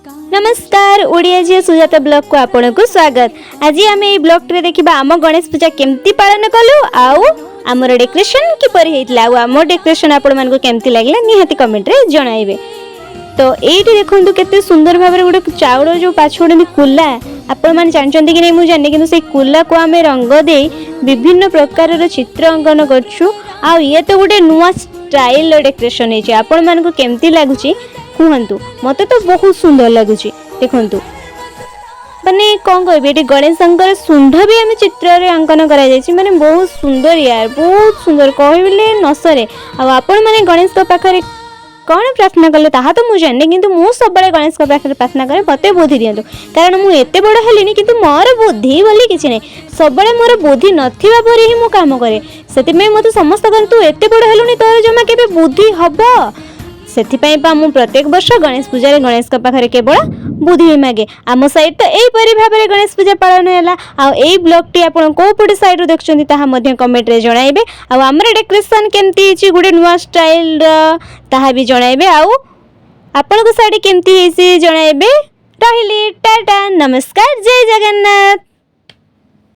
ନମସ୍କାର, ଓଡ଼ିଆ ଝିଅ ସୁଜାତା ବ୍ଲଗକୁ ଆପଣଙ୍କୁ ସ୍ୱାଗତ। ଆଜି ଆମେ ଏଇ ବ୍ଲଗଟିରେ ଦେଖିବା ଆମ ଗଣେଶ ପୂଜା କେମିତି ପାଳନ କଲୁ ଆଉ ଆମର ଡେକୋରେସନ୍ କିପରି ହେଇଥିଲା ଆଉ ଆମ ଡେକୋରେସନ୍ ଆପଣମାନଙ୍କୁ କେମିତି ଲାଗିଲା, ନିହାତି କମେଣ୍ଟରେ ଜଣାଇବେ। ତ ଏଇଠି ଦେଖନ୍ତୁ, କେତେ ସୁନ୍ଦର ଭାବରେ ଗୋଟେ ଚାଉଳ ଯେଉଁ ପାଛୁଡ଼ନ୍ତି କୁଲା, ଆପଣମାନେ ଜାଣିଛନ୍ତି କି ନାହିଁ ମୁଁ ଜାଣିନି, କିନ୍ତୁ ସେଇ କୁଲାକୁ ଆମେ ରଙ୍ଗ ଦେଇ ବିଭିନ୍ନ ପ୍ରକାରର ଚିତ୍ର ଅଙ୍କନ କରୁଛୁ। ଆଉ ଇଏ ତ ଗୋଟେ ନୂଆ ଷ୍ଟାଇଲର ଡେକୋରେସନ୍ ହେଇଛି। ଆପଣମାନଙ୍କୁ କେମିତି ଲାଗୁଛି କୁହନ୍ତୁ। ମୋତେ ତ ବହୁତ ସୁନ୍ଦର ଲାଗୁଛି। ଦେଖନ୍ତୁ, ମାନେ କ'ଣ କହିବି, ଏଠି ଗଣେଶଙ୍କର ଶୁଣ୍ଢ ବି ଆମେ ଚିତ୍ରରେ ଅଙ୍କନ କରାଯାଇଛି। ମାନେ ବହୁତ ସୁନ୍ଦର ୟାର, ବହୁତ ସୁନ୍ଦର କହିଲେ ନ ସରେ। ଆଉ ଆପଣମାନେ ଗଣେଶଙ୍କ ପାଖରେ କ'ଣ ପ୍ରାର୍ଥନା କଲେ ତାହା ତ ମୁଁ ଜାଣିନି, କିନ୍ତୁ ମୁଁ ସବୁବେଳେ ଗଣେଶଙ୍କ ପାଖରେ ପ୍ରାର୍ଥନା କରେ, ମୋତେ ବୁଦ୍ଧି ଦିଅନ୍ତୁ। କାରଣ ମୁଁ ଏତେ ବଡ଼ ହେଲିଣି, କିନ୍ତୁ ମୋର ବୁଦ୍ଧି ବୋଲି କିଛି ନାହିଁ। ସବୁବେଳେ ମୋର ବୁଦ୍ଧି ନଥିବା ପରି ହିଁ ମୁଁ କାମ କରେ। ସେଥିପାଇଁ ମୋତେ ସମସ୍ତେ କହନ୍ତି, "ତୁ ଏତେ ବଡ଼ ହେଲୁଣି, ତୋର ଜମା କେବେ ବୁଦ୍ଧି ହବ?" ସେଥିପାଇଁ ପା ମୁଁ ପ୍ରତ୍ୟେକ ବର୍ଷ ଗଣେଶ ପୂଜାରେ ଗଣେଶଙ୍କ ପାଖରେ କେବଳ ବୁଦ୍ଧି ହିଁ ମାଗେ। ଆମ ସାଇଡ଼୍ ତ ଏହିପରି ଭାବରେ ଗଣେଶ ପୂଜା ପାଳନ ହେଲା। ଆଉ ଏଇ ବ୍ଲଗ୍ଟି ଆପଣ କେଉଁ ପଟେ ସାଇଡ଼୍ରୁ ଦେଖୁଛନ୍ତି, ତାହା ମଧ୍ୟ କମେଣ୍ଟରେ ଜଣାଇବେ। ଆଉ ଆମର ଡେକୋରେସନ୍ କେମିତି ହେଇଛି, ଗୋଟେ ନୂଆ ଷ୍ଟାଇଲ୍ର, ତାହା ବି ଜଣାଇବେ। ଆଉ ଆପଣଙ୍କ ସାଇଡ଼୍ କେମିତି ହେଇଛି ଜଣାଇବେ। ରହିଲି, ଟାଟା, ନମସ୍କାର, ଜୟ ଜଗନ୍ନାଥ।